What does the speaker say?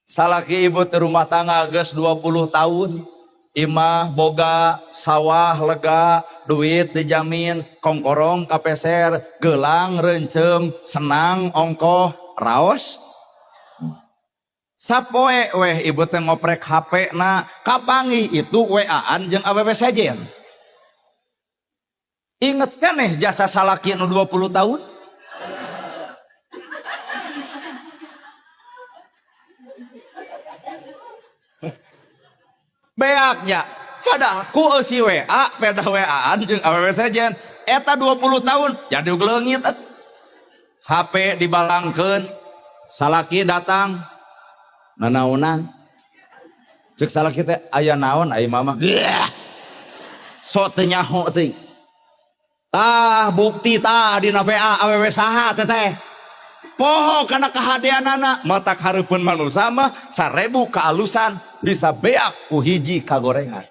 Salaki ibu teh rumah tangga geus 20 tahun. Imah boga, sawah lega, duit dijamin, kongkorong kapeser, gelang rencem, senang ongkoh, raos. Sapoe weh ibu teh ngoprek HP na kapangi itu WA-an jeung awewe sejen. Inget kan nih jasa salaki nu 20 tahun? Beaknya pada ku eusi WA peda WA-an jeung awewe sejen eta 20 tahun jadi leungit atuh. HP dibalangkeun, salaki datang nanaonan, cek salaki teh aya naon ai mama. Geuh. Sok teu nyaho teuing. Tah bukti tah dina WA awewe saha teteh. Poho kana kahadeanana, matak hareupeun manusa mah 1000 kaalusan bisa beak ku hiji kagorengan.